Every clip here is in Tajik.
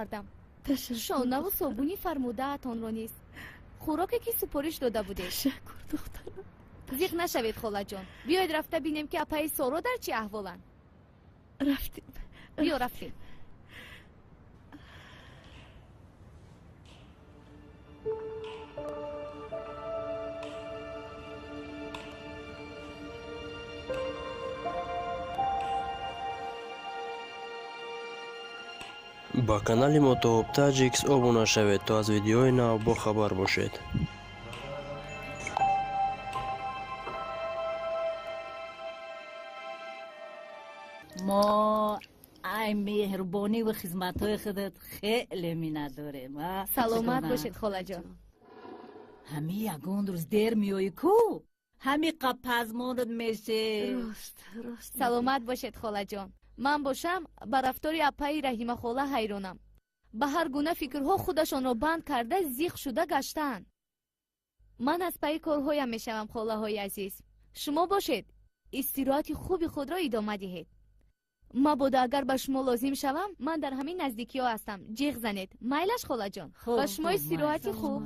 Овардам. Шонаву собуни фармудаатонро низ. Хӯроке ки супориш дода будед. Ташаккур, духтарам. Зиқ нашавед, холаҷон. Биёед рафта бинем, ки апаи Соро дар чӣ аҳволанд. Рафтем. Биё, рафтем. Ба канали Мотооб Таҷикс обуна шавед, то аз видеои нав бохабар бошед. Мо ай меҳрубонӣ ва хизматҳои худат хеле миннатдорем. Саломат бошед, холаҷон. Ҳами ягон рӯз дер меоӣ ку, ҳами қапазмонат меше. Рост, рост. Саломат бошед, холаҷон. Ман бошам, ба рафтори апаи Раҳимахола ҳайронам. Ба ҳар гуна фикрҳо худашонро банд карда, зиқ шуда гаштаанд. Ман аз пайи корҳоям мешавам, холаҳои азиз. Шумо бошед, истироҳати хуби худро идома диҳед. Мабодо агар ба шумо лозим шавам, ман дар ҳамин наздикиҳо ҳастам. Ҷиғ занед. Майлаш, холаҷон? Ба шумо истироҳати хуб.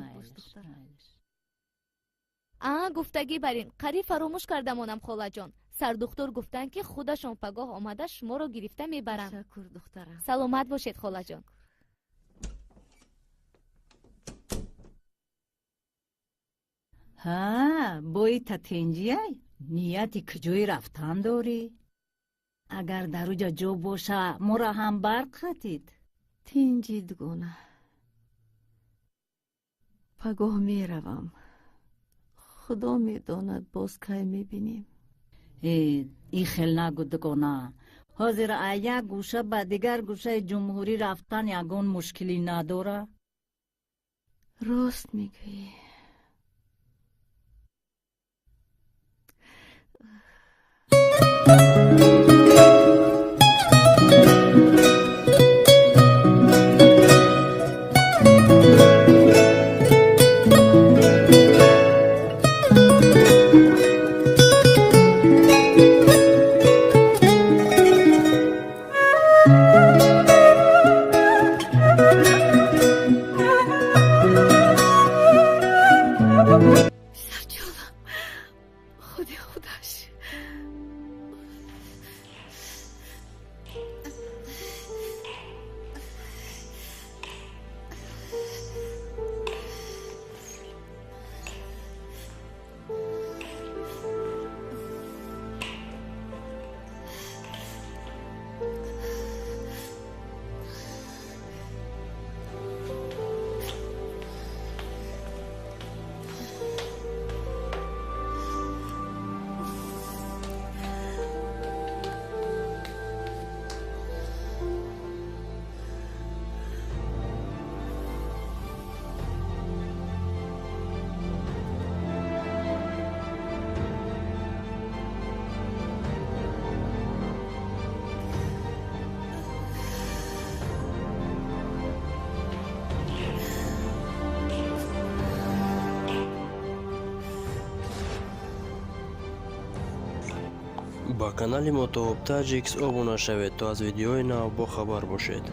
А, гуфтагӣ бар ин, қариб фаромӯш карда монам, холаҷон. Сардухтур гуфтанд, ки худашон пагоҳ омада шуморо гирифта мебаранд. Ташаккур, духтарам. Саломат бошед, холаҷон. Ҳа, бои татенҷияй, нияти куҷои рафтан дорӣ? Агар дар уҷа ҷо боша, моро ҳам барқ хатид. Тинҷӣ, дугона. Пагоҳ меравам. Худо медонад, боз кай мебинем. Э, ин хел нагӯ, дугона. Ҳозир аз як гӯша ба дигар гӯшаи ҷумҳурӣ рафтан ягон мушкилӣ надора. Рост мегӯӣ. Писарҷонам, худи худаш. Ба канали Мотооб Таҷикс обуна шавед, то аз видеои нав бохабар бошед.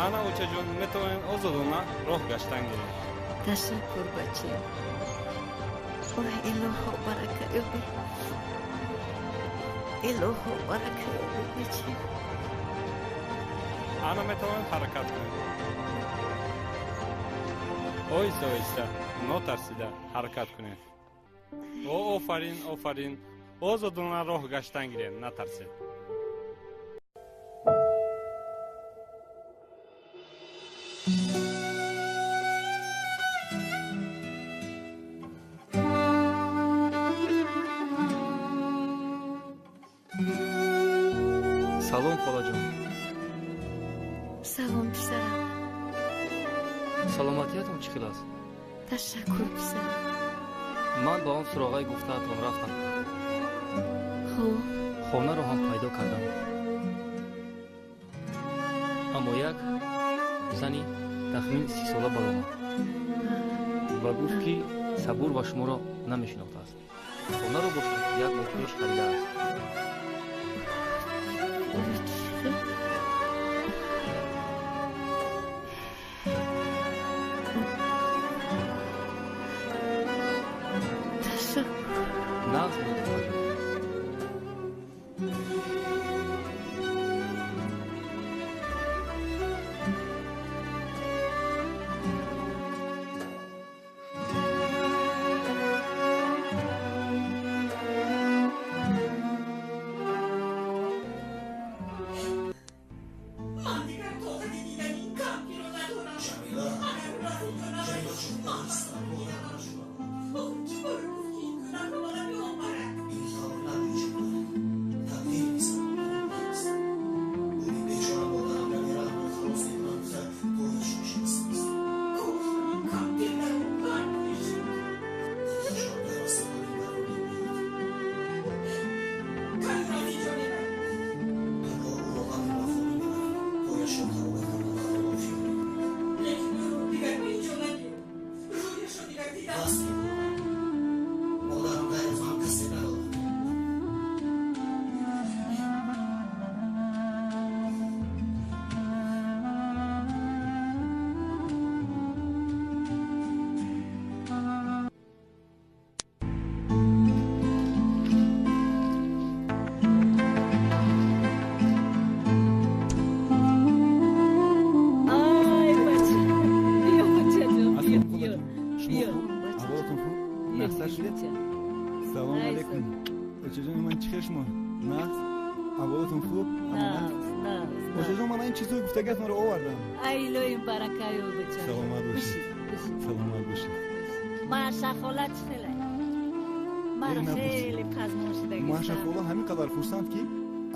Ана, очаҷон, метавонед озодона роҳ гаштан гиред. Ташаккур, бачаем. Ой, илоҳо, барака ёбӣ. Илоҳо, барака ёбӣ, бачаем. Ана, метавонед ҳаракат кунед. Оҳиста, оҳиста, нотарсида ҳаракат кунед. О, офарин, офарин. Озодона роҳ гаштан гиред, натарсед. Салом, холаҷон. Салом, писарам. Саломатиятон чӣ хел аст? Ташаккур, писарам. Ман ба он суроғаи гуфтаатон рафтам. Хуб. Хонаро ҳам пайдо кардам. Аммо як зани тахмин 30 сола баромад ва гуфт, ки Сабур ва шуморо намешинохтааст. Хонаро бошад, як моҳ пеш харидааст. Ташаккур. Нағз буд, холаҷон. Ман дигар тоқати дидани ин кампиро надорам. Ана кӣ боро гуфт, ки ин кӯдакро ба лаби об барад? Гуфтам, ин кампир дар об ғарқ мешуд. Кани аз инҷо меравӣ? Лекин ӯро дигар ба инҷо набиёр. Рӯяшро дигар дидан. Ай, бача, биё, бачаҷон, биё, биё. Шумо Биё, хуб? бачаҷон. Аҳволатон хуб? Биё, Нағзтар шудед? бача. Салому Ай, алайкум, очаҷони ман. Чӣ хел шумо? Нағз? Аҳволатон хуб? Ама нағз? Нағз, нағз, нағз. Очаҷон, ман ин чизҳои гуфтагиатонро овардам. Ай, илоҳим баракаё, бача. Саломат бошед. Бишин, бишин. Саломат бошед. Маша хола чӣ хелай? Мара Э, напурсед. хеле пазмон шудагиста. Маша хола ҳамин қадар хурсанд, ки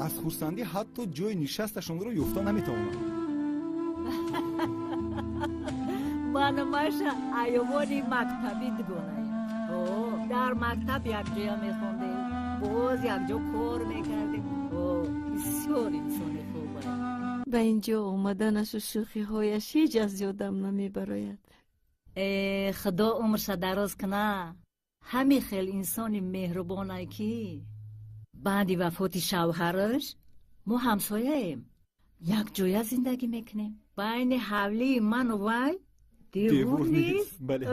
аз хурсандӣ ҳатто ҷои нишасташонро ёфта наметавонад. Ману Маша айёмони мактабӣ дугонаем. О, дар мактаб якҷоя мехондем, боз якҷо кор мекардем. О, бисёр инсони хуб аст. Ба ин ҷо омаданашу шӯхиҳояш ҳеҷ аз ёдам намебарояд. Э, Худо умрша дароз куна. Ҳамин хел инсони меҳрубонае, ки баъди вафоти шавҳараш мо ҳамсояем, якҷоя зиндагӣ мекунем. Байни ҳавлии ману вай девор нест. Бале.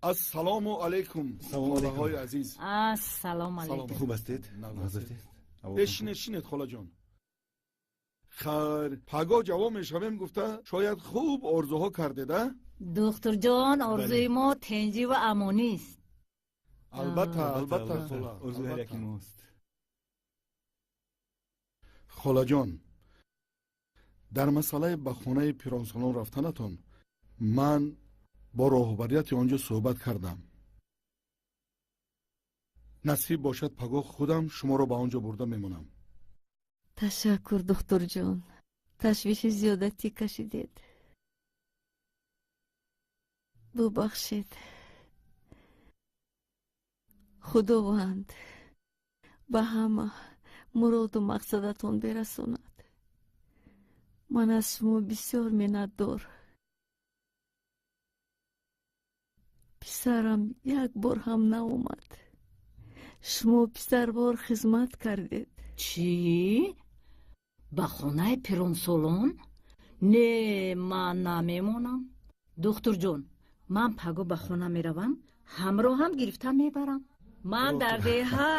Ассалому алайкум, Салому алайкум. холаҳои азиз. Ассалому алайкум. Хуб ҳастед? Нағз. Нағз ҳастед? Э, шинед, шинед, холаҷон. Хайр, пагоҳ ҷавон мешавем гуфта, шояд хуб орзуҳо кардед, а? Духтурҷон, орзуи мо тенҷӣ ва амонист. Албатта, албатта, хола. Орзуи ҳар Албатта. яки мост. Холаҷон, дар масъалаи ба хонаи пиронсолон рафтанатон ман бо роҳбарияти он ҷо суҳбат кардам. Насиб бошад, пагоҳ худам шуморо ба он ҷо бурда мемонам. Ташаккур, духтурҷон, ташвиши зиёдатӣ кашидед, бубахшед. Худованд ба ҳама муроду мақсадатон берасонад. Ман аз шумо бисёр миннатдор. Писарам як бор ҳам наомад. Шумо писарвор хизмат кардед. Чӣ? Ба хонаи пиронсолон? Не, ман намемонам. Духтурҷон, ман паго ба хона меравам, ҳамроҳам гирифта мебарам. Ман дар деҳа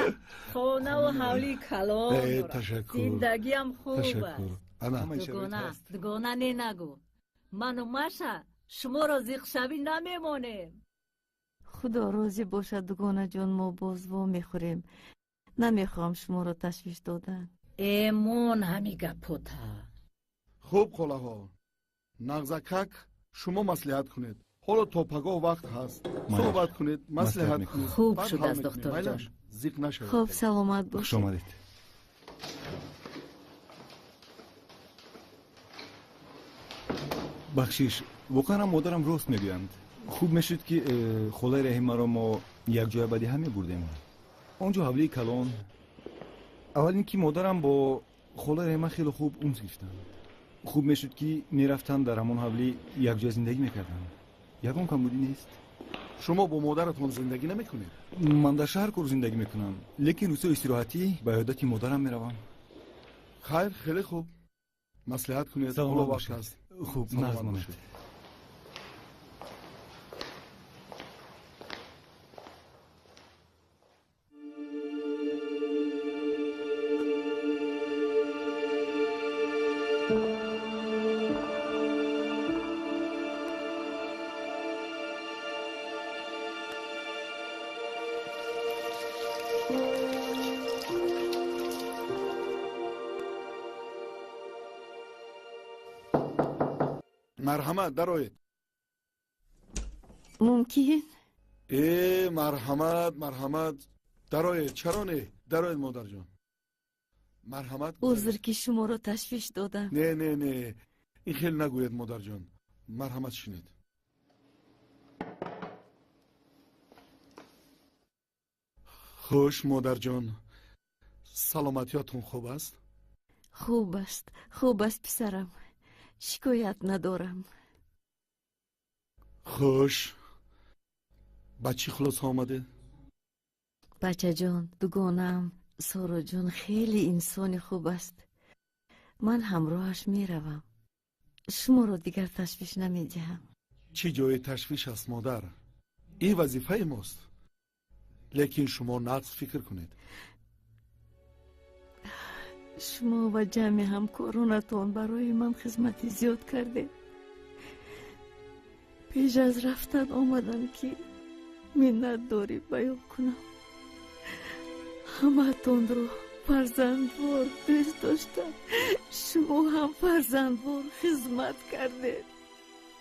хонаву ҳавлии калон Э, дорам. ташаккур. Зиндагиам хуб Ташаккур. аст. Ана. Ҳамаи шароит Дугона, ҳаст. дугона, не нагӯ. Ману Маша шуморо зиқшавӣ намемонем. Худо розӣ бошад, дугонаҷон. Мо боз во мехӯрем. Намехоҳам шуморо ташвиш додан. Эмон ҳами гапота. Хуб, холаҳо, нағзакак, шумо маслиҳат кунед. Ҳоло то пагоҳ вақт ҳаст. Майаш. Суҳбат кунед, маслиҳат мекунем. кунед. Хуб Баъд шудааст, ҳал мекунем. духтурҷон. Майлаш, зиқ нашавед. Хуб, саломат Хуш бошед. омадед. Бахшиш, воқеан ҳам модарам рост мегӯянд. Хуб мешуд, ки холаи Раҳимаро мо якҷоя ба деҳа мебурдем. Он ҷо ҳавлии калон. Аввал ин ки модарам бо холаи Раҳима хеле хуб унс гирифтанд. Хуб мешуд, ки мерафтанд, дар ҳамон ҳавлӣ якҷоя зиндагӣ мекарданд. Ягон камбудӣ нест. Шумо бо модаратон зиндагӣ намекунед? Ман дар шаҳр кор зиндагӣ мекунам, лекин рӯзҳои истироҳатӣ ба ёдати модарам меравам. Хайр, хеле хуб. Маслиҳат кунед. Ҳоло вақт аст. Хуб, нағз монед. Марҳамат, дароед. Мумкин? Э, марҳамат, марҳамат, дароед. Чаро не? Дароед, модарҷон. Марҳамат. Узр, ки шуморо ташвиш додам. Не, не, не, ин хел нагӯед, модарҷон. Марҳамат, шинед. Хуш, модарҷон, саломатиётон хуб аст? Хуб аст, хуб аст, писарам, шикоят надорам. Хуш, ба чӣ хулоса омадед? Бачаҷон, дугонаам Сороҷон хеле инсони хуб аст. Ман ҳамроҳаш меравам, шуморо дигар ташвиш намедиҳам. Чӣ ҷои ташвиш аст, модар? Ин вазифаи мост. Лекин шумо нағз фикр кунед. Шумо ва ҷамъи ҳамкоронатон барои ман хизмати зиёд кардед. Пеш аз рафтан омадам, ки миннатдорӣ баён кунам. Ҳамаатонро фарзандвор дӯст доштам, шумо ҳам фарзандвор хизмат кардед.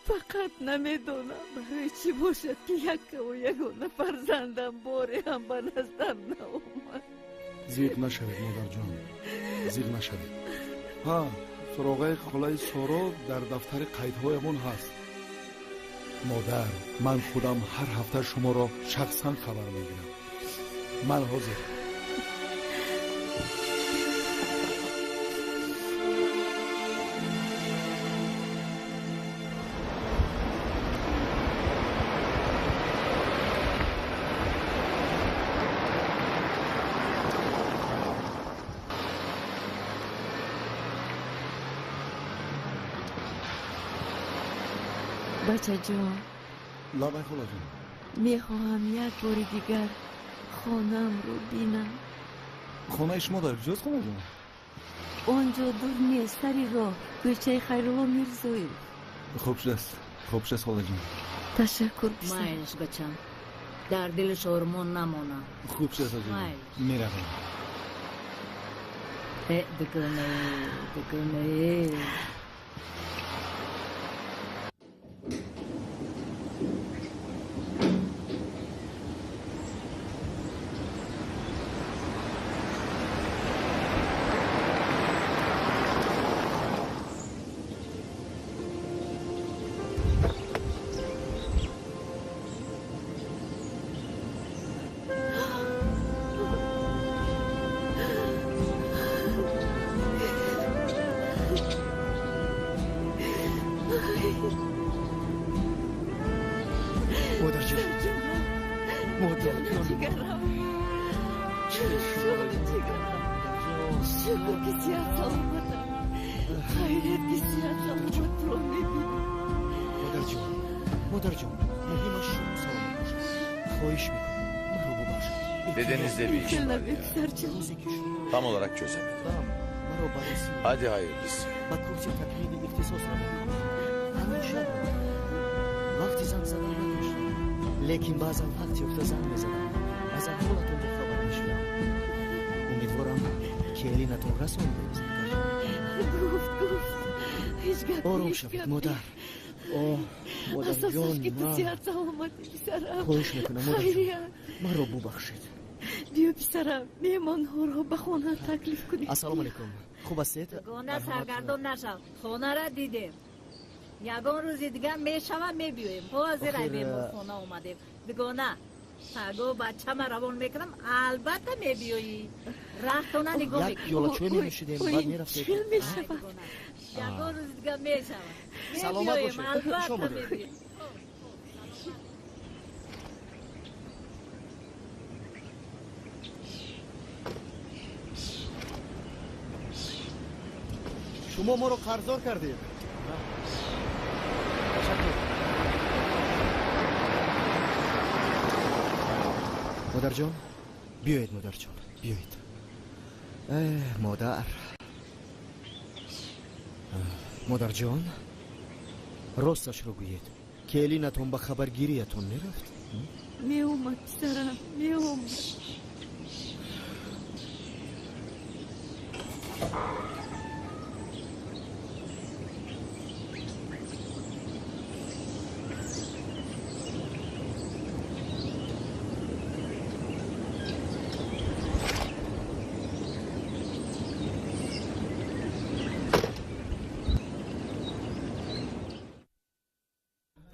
Фақат намедонам, барои чӣ бошад, ки яккаву ягона фарзандам боре ҳам ба наздам наомад. Зиқ нашавед, модарҷон, зиқ нашавед. Ҳа, суроғаи холаи Соро дар дафтари қайдҳоямон ҳаст. Модар, ман худам ҳар ҳафта шуморо шахсан хабар мегирам. Ман ҳозир. Бачаҷон. Лабай, холаҷон. Мехоҳам як бори дигар хонаамро бинам. Хонаи шумо дар куҷост, холаҷон? Он ҷо дур нест, сари роҳ, кӯчаи Хайрулло Мирзоев. Хуб шудааст, хуб шудааст, холаҷон. Ташаккур, писар. Майлиш, бачам, дар дилаш ормон намона. Хуб шудааст, аҷон, меравем. Э, дугонае, дугонае. Шукр, ки сиҳат саломатам. Хайрият, ки сиҳат саломатро мебинам. Модарҷон, модарҷон, муҳимаш шумо саломат бошед. Хоҳиш мекунам, маро бубахшед. Dedenizde bir iş var ya. Tam olarak çözemedim. Hadi hayırlısı. Ба курси такмили ихтисос равон. Ҳамин шаб вақти занг задан надоштам, лекин баъзан вақт ёфта занг мезадам, аз аҳволатон бохабар мешудам. Умедворам, ки Элинатон расондед. Гуфт, гуфт, ҳеҷ гап. Ором шавед, модар. Оҳ, модарҷон, ки ту сиҳат саломатӣ, писарам. Хоҳиш мекунам, модарҷон, маро бубахшед. Биё, писарам, меҳмонҳоро ба хона таклиф кунед. Ассалому алайкум, хуб ҳастед? Гона, саргардон нашав, хонара дидем. Ягон рӯзи дигар мешава, мебиёем. Ҳозир ай беморхона омадем. Дугона, паго бачама равон мекунам, албатта мебиёӣ. Рахтона нигоҳ Як мекунӣ. пиёла чой менӯшидем, баъд мерафтед. Чил мешавад. Ягон рӯзи дигар мешава. Саломат Мебиёем, бошед. Хуш албатта омадед. мебиёем. Шумо моро қарздор кардед. Ташаккур. Модарҷон, биёед, модарҷон, биёед. Модар. Модарҷон, росташро гӯед. Келинатон ба хабаргириятон мерафт? Меомад, писарам, меомад.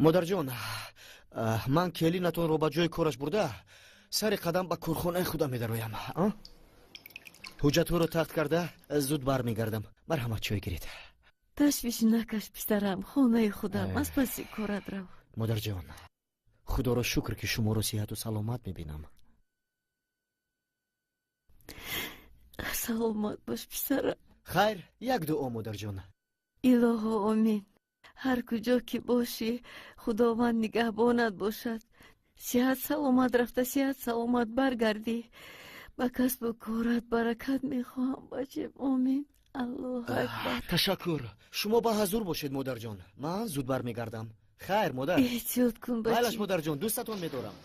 Модарҷон, ман келинатонро ба ҷои кораш бурда, сари қадам ба корхонаи худам медароям. Ҳуҷҷатҳоро тахт карда, зуд бармегардам. Марҳамат, чой гиред. Ташвиш накаш, писарам, хонаи худам, аз паси корат рав. Модарҷон, худоро шукр, ки шуморо сиҳату саломат мебинам. Саломат бош, писарам. Хайр, як дуо, модарҷон. Илоҳо, омин. Ҳар куҷо ки бошӣ, Худованд нигаҳбонат бошад. Сиҳат саломат рафта, сиҳат саломат баргардӣ. Ба касбу корат баракат мехоҳам, бачем. Омин. Аллоҳу акбар. Ташаккур. Шумо ба ҳазур бошед, модарҷон. Ман зуд бармегардам. Хайр, модар. Эҳтиёт кун, бачем. Майлаш, модарҷон, дӯстатон медорам.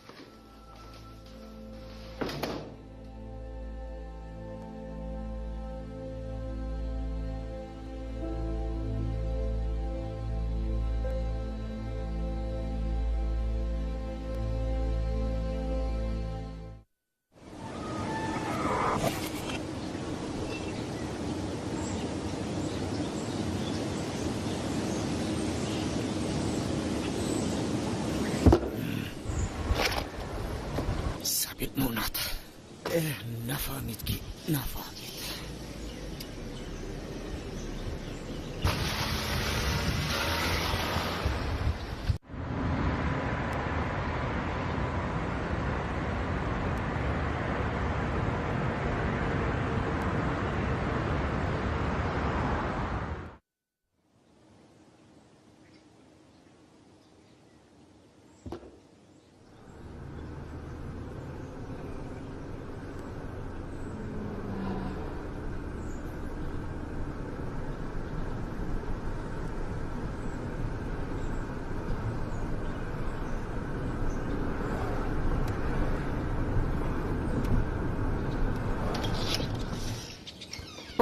Монад. Нафаҳмид ки нафаҳмид.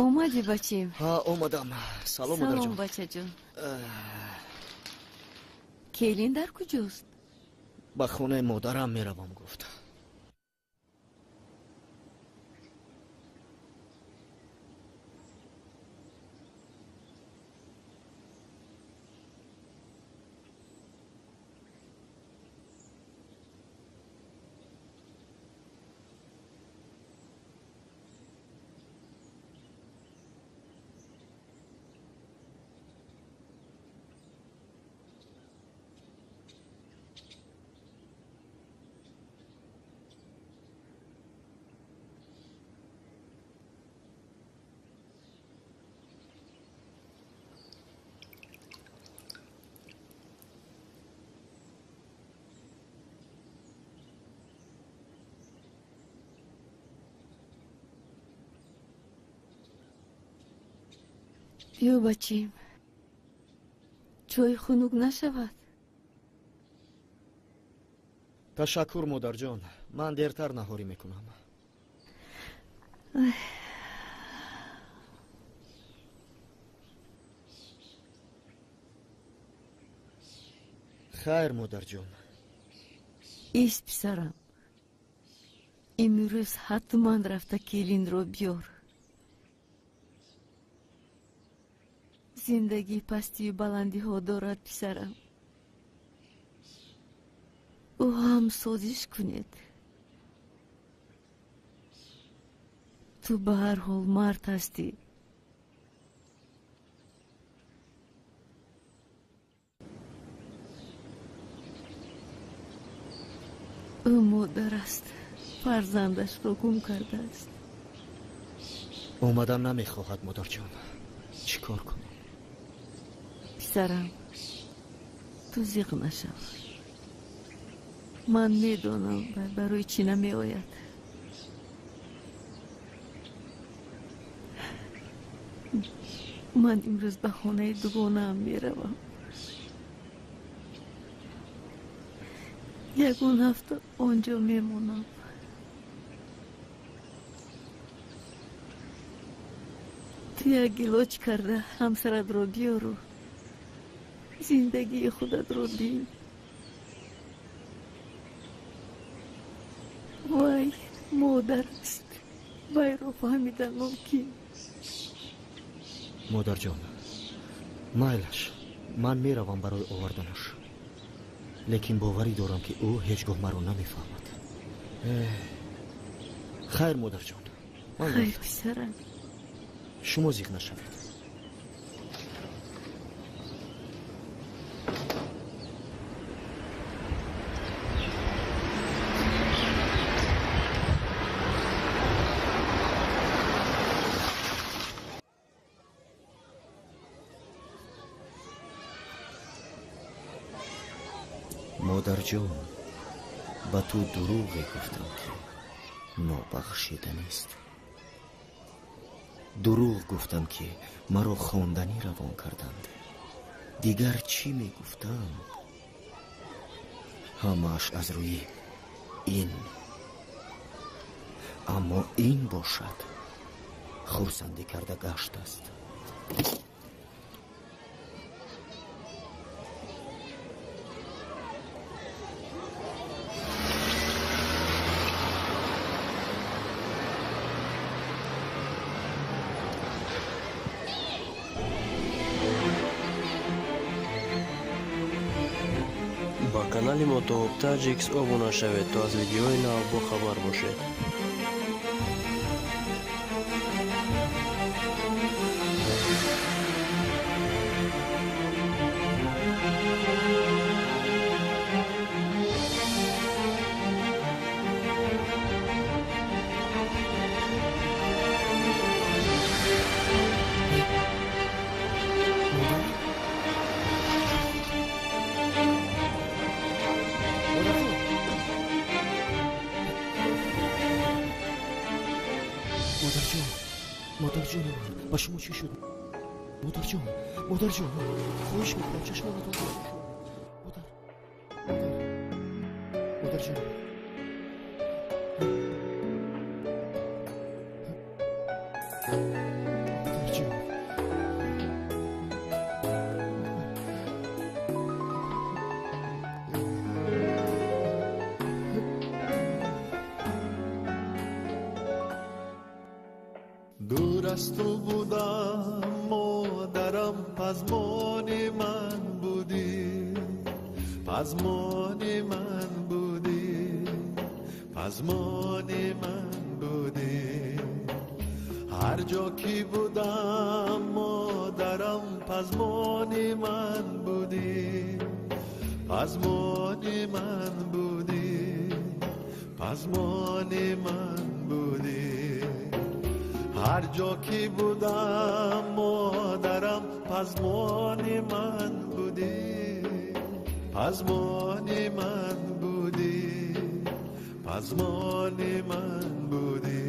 Омадӣ, бачем? Ҳа, омадам. Салом, Салом, модарҷон. бачаҷон. Келин дар куҷост? Ба хонаи модарам меравам, гуфт. Биё, бачем, чой хунук нашавад. Ташаккур, модарҷон, ман дертар наҳорӣ мекунам. Хайр, модарҷон. Ист, писарам, имрӯз ҳатман рафта келинро биёр. Зиндагӣ пастию баландиҳо дорад, писарам. Ӯ ҳам созиш кунед. Ту ба ҳар ҳол мард ҳастӣ. Ӯ модар аст, фарзандашро гум кардааст. Омадан намехоҳад, модарҷон. Чӣ кор кунам? Писарам, ту зиқ нашав. Ман медонам барои чӣ намеояд. Ман имрӯз ба хонаи дугонаам меравам. Ягон ҳафта он ҷо мемонам. Ту як илоҷ карда ҳамсаратро биёру зиндагии худатро бин. Вай модар аст, вайро фаҳмидан мумкин. Модарҷон, майлаш, ман меравам барои оварданаш, лекин боварӣ дорам, ки ӯ ҳеҷ гоҳ маро намефаҳмад. Хайр, модарҷон. Хайр, писарам. Шумо зиқ нашавед. Модарҷон, ба ту дурӯғе гуфтам, ки нобахшиданист. Дурӯғ гуфтам, ки маро хонданӣ равон карданд. Дигар чӣ мегуфтам? Ҳамааш аз рӯи ин. Аммо ин бошад хурсандӣ карда гаштааст. Ба канали Мотооб Таҷикс обуна шавед, то аз видеои нав бохабар бошед. Модарҷони ман, ба шумо чӣ шуд? Модарҷон, модарҷон, хоҳиш мекунам, чашмонатон кушод. Модар, модар, модарҷон. Модарҷон. Дур аз ту будам, модарам, пазмони ман будӣ, пазмони ман будӣ, пазмони ман будӣ. Ҳар ҷо ки будам, модарам, пазмони ман будӣ, пазмони ман будӣ, пазмони ман будӣ. Ҳар ҷо ки будам, модарам, пазмони ман будӣ, пазмони ман будӣ, пазмони ман будӣ.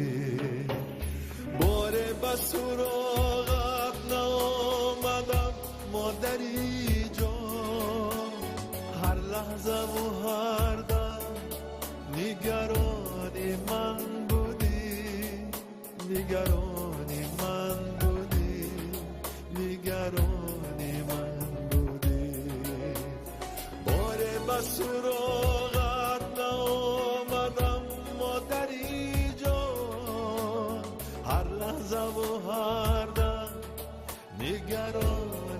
Боре ба суроғат наомадам, модари ҷон, ҳар лаҳзаву ҳар дам нигарони ман будӣ, нигарони ман будӣ, нигарони ман будӣ. Боре ба суроғат наомадам, модари ҷон, ҳар лаҳзаву ҳар дам нигарони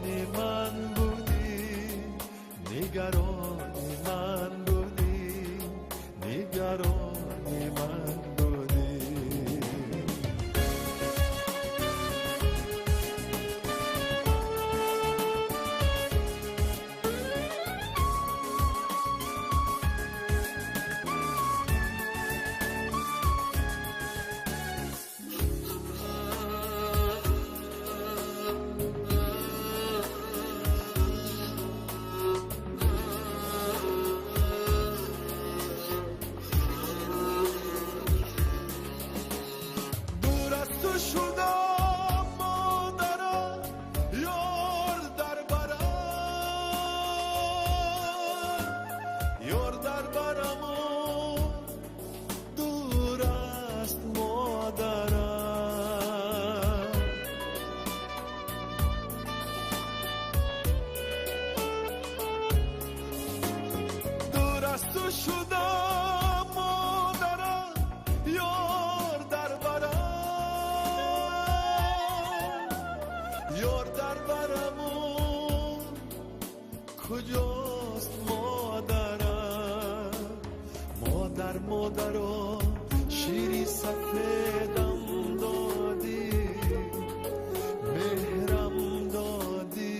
куҷост модарам? Модар, модаро, шири сафедам додӣ, меҳрам додӣ,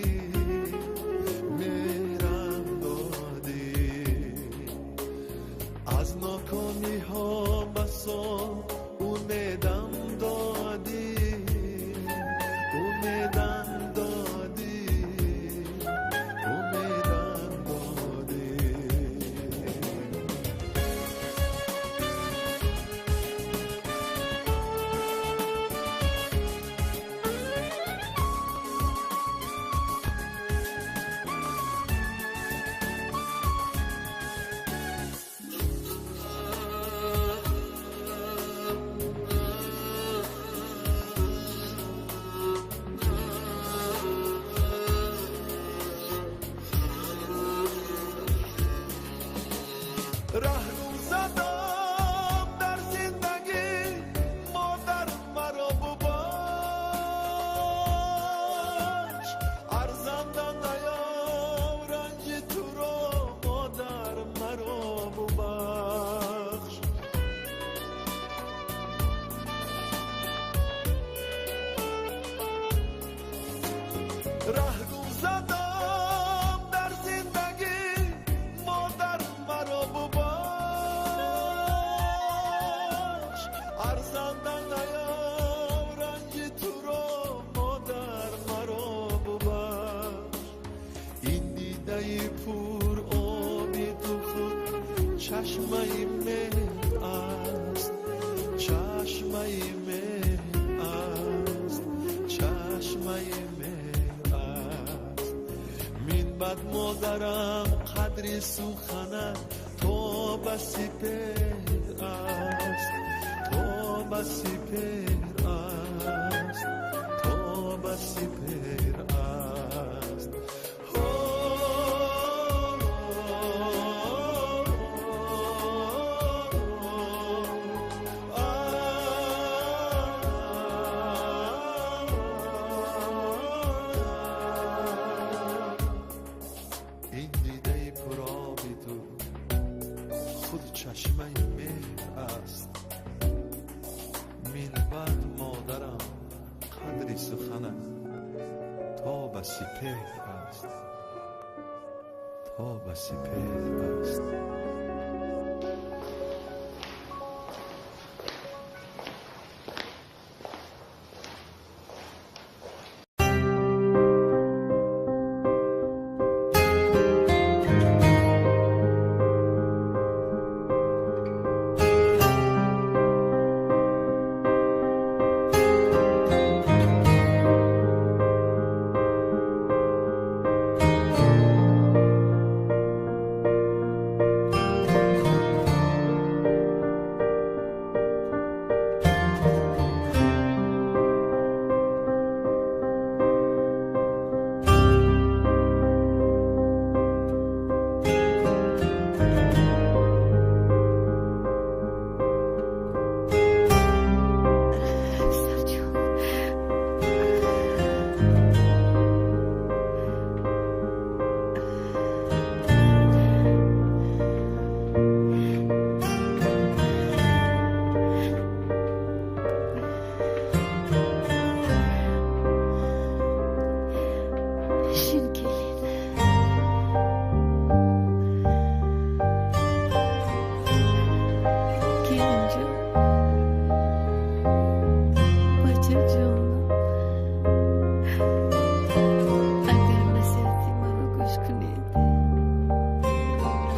меҳрам додӣ. Аз нокомиҳо басо умедам додӣ, умедам додӣ, умедам додӣ. Раҳгум задам дар зиндагӣ, модар маро бубахш. Арзанда наём ранҷи туро, модар маро бубахш. Раҳгум задам дар зиндагӣ, модар маро бубахш. Арзанда наём ранҷи туро, модар маро бубахш. Ин дидаи пур оби ту худ чашмаи меҳр аст, чашмаи меҳр аст, чашмаи меҳр аст. Мин бад модарам қадри суханат то ба сипеҳр аст, то ба сипеҳр аст, то ба сипеҳр аст. Ин дидаи пуроби ту худ чашмаи меҳр аст. Мин баъд модарам қадри суханат то ба сипеҳр аст, то ба сипеҳр аст. Писарҷон, шин келин. Келинҷон, бачаҷонам, агар насиҳати маро гӯш кунед,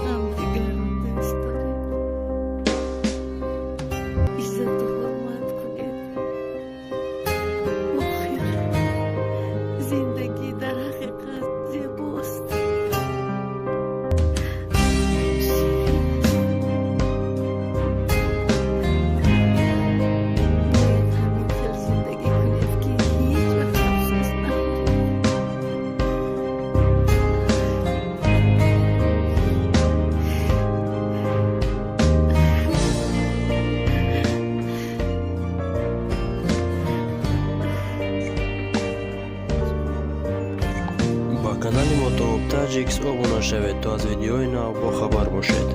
ҳамдигарро дӯст доред, иззату ҳурмат кунед, охир зиндагӣ дар ҳақиқат зебост, ширин аст. Бояд ҳамин хел зиндагӣ кунед, ки ҳеҷ вақт афсӯс нахӯред. Канали мо Тооб Таҷикс обуна шавед, то аз видеои нав бохабар бошед.